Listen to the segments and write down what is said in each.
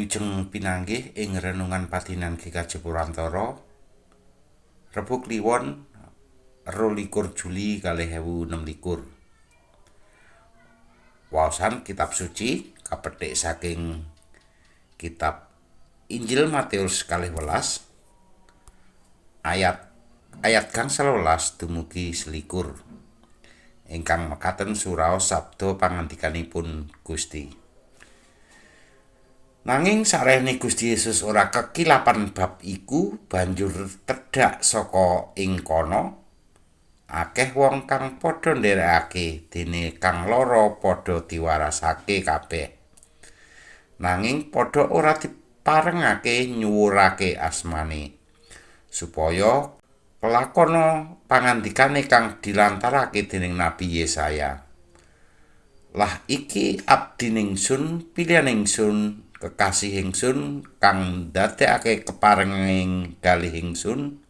Wilujeng pinanggih ing renungan padinan GKJ Purwantara, Rebo Kliwon 22 Juli 2026. Waosan kitab suci kapetik saking kitab Injil Matius 12 ayat ayat 18 dumugi 21, ingkang mekaten suraos sabda pangandikanipun Gusti. Nanging sarehne Gusti Yesus ora kekilapan bab iku, banjur tedhak saka ing kono. Akeh wong kang padha nderekake, dene kang lara padha diwarasake kabeh. Nanging padha ora diparengake nyuwurake asmane, supaya kelakona pangandikane kang dilantarake dening Nabi Yesaya. Lah iki abdi ningsun, pilihan ingsun, kekasih ingsun, kang ndadekake keparenging galih ingsun,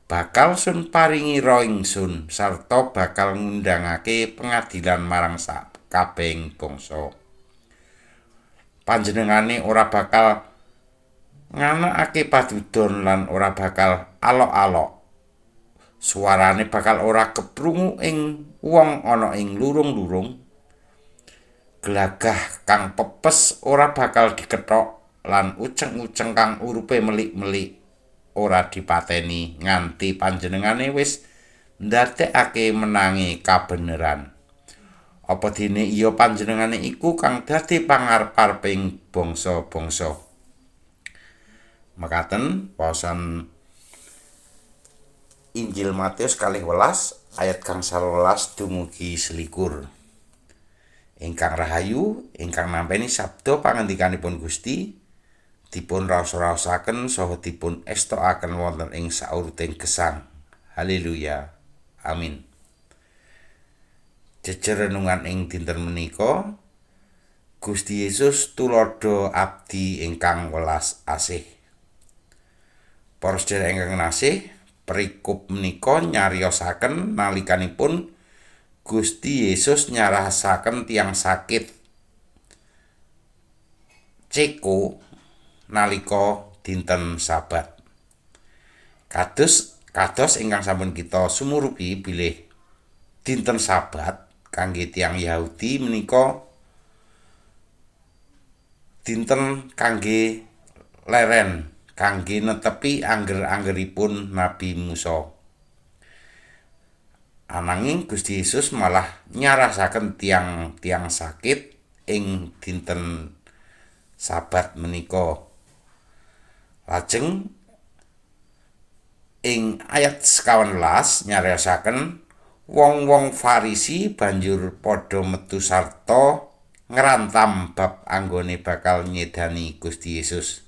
bakal sun paringi roh ingsun sarta bakal ngundangake pengadilan marang sakabehing bangsa. Panjenengane ora bakal nganakake padudon lan ora bakal alok-alok. Suarane bakal ora keprungu ing wong ana ing lurung-lurung. Glagah kang pepes ora bakal dikethok lan uceng-uceng kang urupe melik-melik ora dipateni nganti panjenengane wis ndadekake menange kabeneran. Apa dene iya panjenengane iku kang dadi pangarep-areping bangsa-bangsa. Mekaten waosan Injil Matius 12 ayat 18 dumugi 21. Ingkang rahayu ingkang nampi sabda pangandikanipun Gusti dipun raos-raosaken saha dipun estokaken wonten ing sauruting gesang. Haleluya. Amin. Jejer renungan ing dinten menika, Gusti Yesus tuladha abdi ingkang welas asih. Para sedherek ingkang kinasih, perikop menika nyariosaken nalikanipun Gusti Yesus nyarasaken tiyang sakit ceko nalika dinten Sabat. Kados kados ingkang sampun kita sumurupi bilih dinten Sabat kangge tiyang Yahudi menika dinten kangge leren, kangge netepi angger-anggeripun Nabi Musa. Ananging Gusti Yesus malah nyarasaken tiyang-tiyang sakit ing dinten Sabat menika. Lajeng ing ayat 19 nyariosaken wong-wong Farisi banjur padha metu sarta ngrantam bab anggone bakal nyedani Gusti Yesus.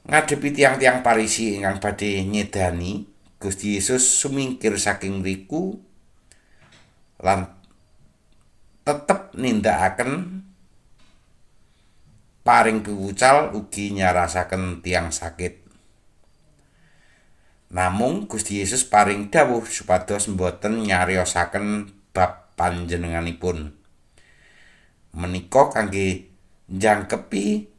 Ngadepi tiyang-tiyang Farisi ingkang badhe nyedani, Gusti Yesus sumingkir saking mriku lan tetep nindakaken paring piwucal ugi nyarasaken tiyang sakit. Namung Gusti Yesus paring dawuh supados mboten nyariosaken bab panjenenganipun. Menika kangge njangkepi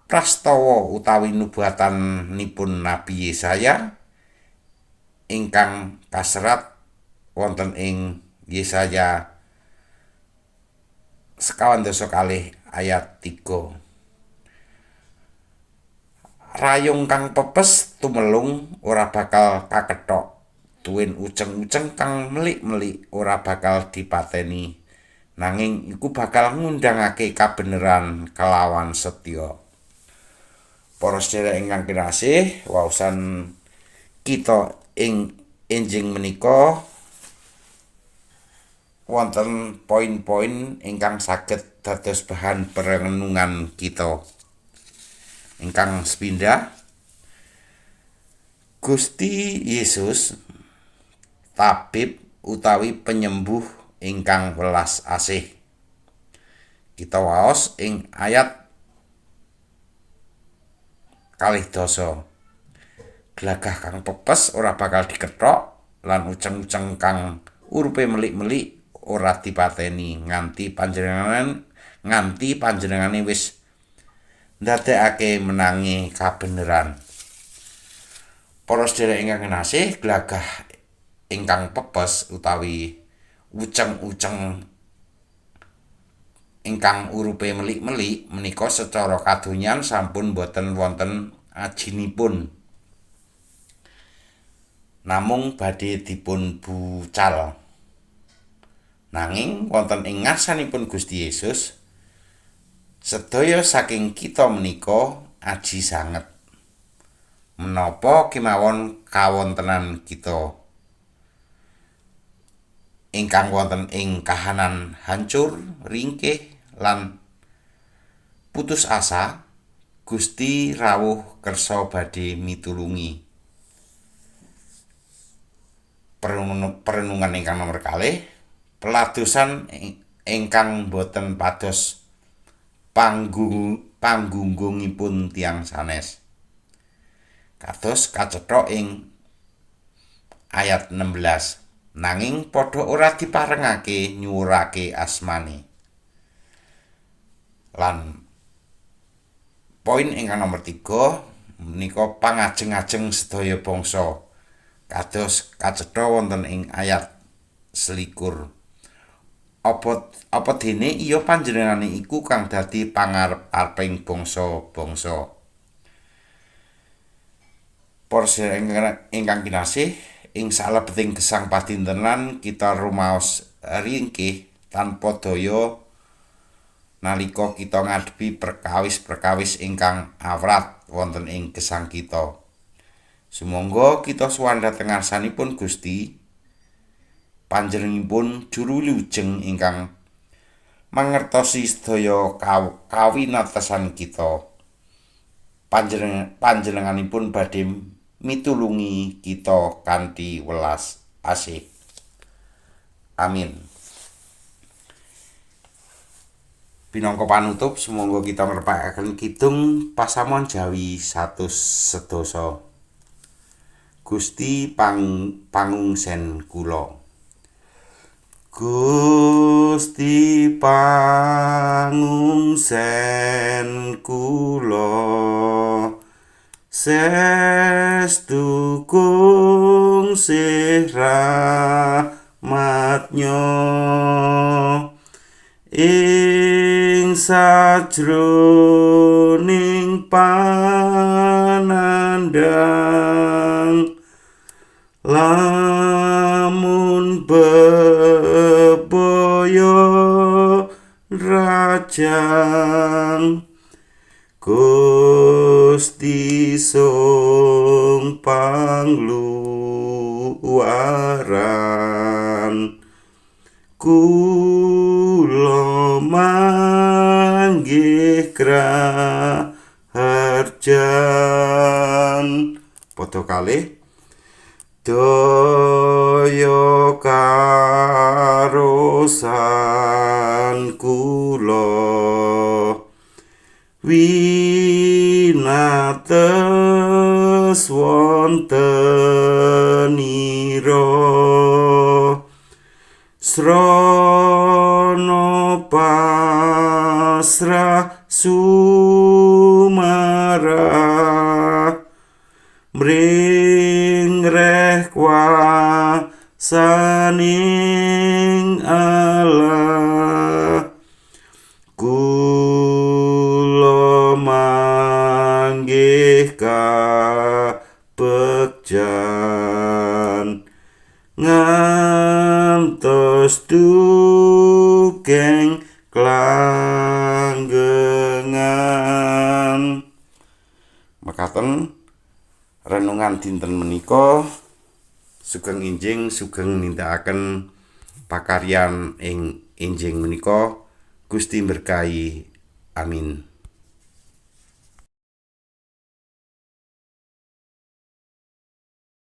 prastawa utawi nubuatanipun Nabi Yesaya ingkang kaserat wonten ing Yesaya 42 ayat 3. Rayung kang pepes tumelung ora bakal kakethok, tuwin uceng-uceng kang melik-melik ora bakal dipateni, nanging iku bakal ngundangake kabeneran kelawan setya. Para sedherek ingkang kinasih, waosan kita ing enjing menika wonten poin-poin ingkang saged dados bahan perenungan kita. Ingkang sepindah, Gusti Yesus tabib utawi penyembuh ingkang welas asih. Kita waos ing ayat 12. Glagah kang pepes ora bakal dikethok lan uceng-uceng kang urupe melik-melik ora dipateni nganti nganti panjenengane wis ndadekake menange kabeneran. Para sedherek ingkang kinasih, glagah ingkang pepes utawi uceng-uceng ingkang urupe melik-melik menika secara kadonyan sampun boten wonten ajinipun, namung badhe dipun bucal. Nanging wonten ing ngarsanipun Gusti Yesus, sedaya saking kita menika aji sanget. Menapa kemawon kawontenan kita ingkang wonten ing kahanan hancur, ringkih lan putus asa, Gusti rawuh kersa badhe mitulungi. Perenungan ingkang nomor kalih, peladosan ingkang boten pados panggunggungipun tiyang sanes. Kados kacetha ing ayat 16. Nanging padha ora diparengake nyuwurake asmane. Lan poin ingkang nomor 3 menika pangajeng-ajeng sedaya bangsa. Kados kacetha wonten ing ayat 21. Apa dene iya panjenengane iku kang dadi pangarep-areping bangsa-bangsa. Para sedherek ingkang kinasih, ing salebeting gesang padintenan kita rumaos ringkih tanpa daya nalika kita ngadepi perkawis-perkawis ingkang awrat wonten ing gesang kita. Sumangga kita sowan dhateng ngarsanipun Gusti, panjenenganipun juru wilujeng ingkang mangertosi sedaya kawinatesan kita. Panjenenganipun badhe mitulungi kita kanthi welas asih. Amin. Pinangka panutup, sumangga kita ngrepakaken kidung Pasamuan Jawi 110. Gusti pangungsen kula. Gusti pangungsen kula, sestu kungsih rahmatnya, ing sajroning panandhang, lamun bebaya rajang, Gusti sung pangluwaran, kula manggih kraharjan. Padha kalih daya karosan kula, winates wonten ira, srana pasrah sumarah, mringreh kuasaning Allah, kula manggih kabegjan, ngantos dugeng klanggengan. Mekaten renungan dinten menika. Sugeng injing, sugeng nindakaken pakaryan ing injing menika. Gusti berkahi. Amin.